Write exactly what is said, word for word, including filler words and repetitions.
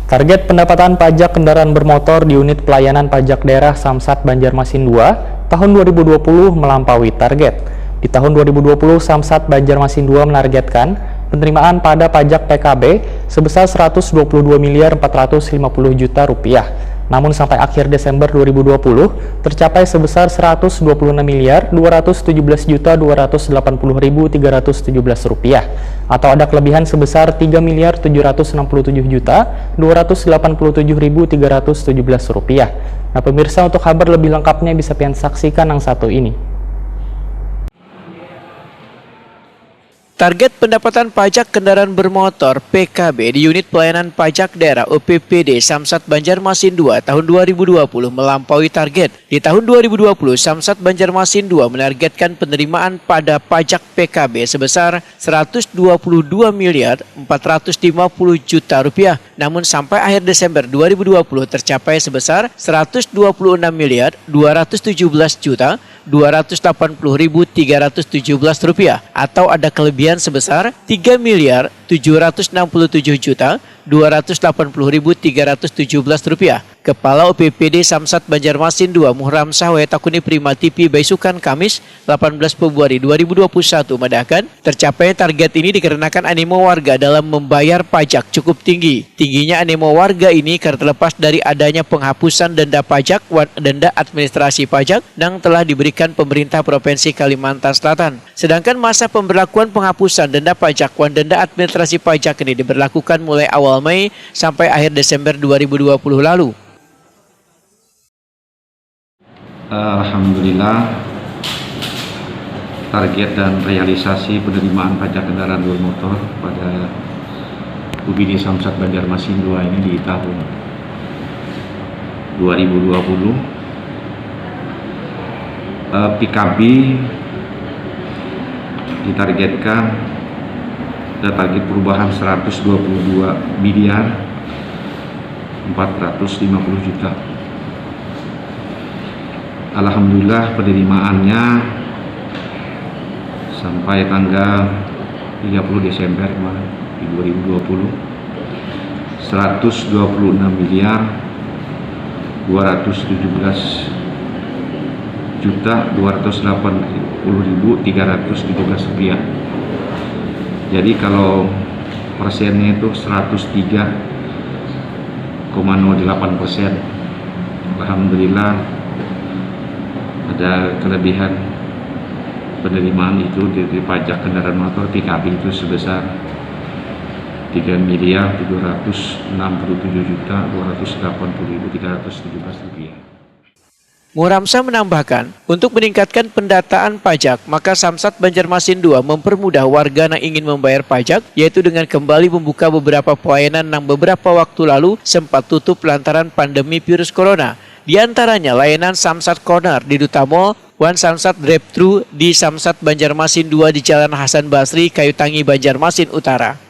Target pendapatan pajak kendaraan bermotor di unit pelayanan pajak daerah Samsat Banjarmasin dua tahun dua ribu dua puluh melampaui target. Di tahun dua ribu dua puluh, Samsat Banjarmasin dua menargetkan penerimaan pada pajak P K B sebesar seratus dua puluh dua miliar empat ratus lima puluh juta rupiah. Namun sampai akhir Desember dua ribu dua puluh, tercapai sebesar seratus dua puluh enam miliar dua ratus tujuh belas juta dua ratus delapan puluh ribu tiga ratus tujuh belas rupiah, atau ada kelebihan sebesar tiga miliar tujuh ratus enam puluh tujuh juta dua ratus delapan puluh tujuh ribu tiga ratus tujuh belas rupiah. Nah, pemirsa, untuk kabar lebih lengkapnya bisa pian saksikan yang satu ini. Target pendapatan pajak kendaraan bermotor, P K B, di Unit Pelayanan Pajak Daerah, U P P D, Samsat Banjarmasin dua tahun dua ribu dua puluh melampaui target. Di tahun dua ribu dua puluh, Samsat Banjarmasin dua menargetkan penerimaan pada pajak P K B sebesar seratus dua puluh dua miliar empat ratus lima puluh juta rupiah. Namun sampai akhir Desember dua ribu dua puluh tercapai sebesar seratus dua puluh enam miliar dua ratus tujuh belas juta dua ratus delapan puluh ribu tiga ratus tujuh belas rupiah, atau ada kelebihan sebesar tiga miliar tujuh ratus enam puluh tujuh juta dua ratus delapan puluh ribu tiga ratus tujuh belas rupiah. Kepala U P P D Samsat Banjarmasin dua, Muhram Sahwe, takuni Prima T V baisukan Kamis, delapan belas Februari dua ribu dua puluh satu, madahkan, tercapai target ini dikarenakan animo warga dalam membayar pajak cukup tinggi. Tingginya animo warga ini karena terlepas dari adanya penghapusan denda pajak wan denda administrasi pajak yang telah diberikan pemerintah Provinsi Kalimantan Selatan. Sedangkan masa pemberlakuan penghapusan denda pajak wan denda administrasi pajak ini diberlakukan mulai awal Mei sampai akhir Desember dua ribu dua puluh lalu. Alhamdulillah, target dan realisasi penerimaan pajak kendaraan bermotor pada U P D Samsat Banjarmasin dua ini di tahun dua ribu dua puluh, eh, P K B ditargetkan, ada target perubahan seratus dua puluh dua miliar empat ratus lima puluh juta. Alhamdulillah, penerimaannya sampai tanggal tiga puluh Desember kemarin di dua ribu dua puluh, seratus dua puluh enam miliar dua ratus tujuh belas juta dua ratus delapan puluh ribu tiga ratus tujuh belas rupiah. Jadi kalau persennya itu seratus tiga koma nol delapan persen. Alhamdulillah, ada kelebihan penerimaan itu dari pajak kendaraan motor, P K B, itu sebesar tiga miliar tujuh ratus enam puluh tujuh juta dua ratus delapan puluh ribu tiga ratus tujuh belas rupiah. Muramsa menambahkan, untuk meningkatkan pendataan pajak, maka Samsat Banjarmasin dua mempermudah warga yang ingin membayar pajak, yaitu dengan kembali membuka beberapa pelayanan yang beberapa waktu lalu sempat tutup lantaran pandemi virus corona. Di antaranya layanan Samsat Corner di Duta Mall, wan Samsat Drive Thru di Samsat Banjarmasin dua di Jalan Hasan Basri, Kayu Tangi, Banjarmasin Utara.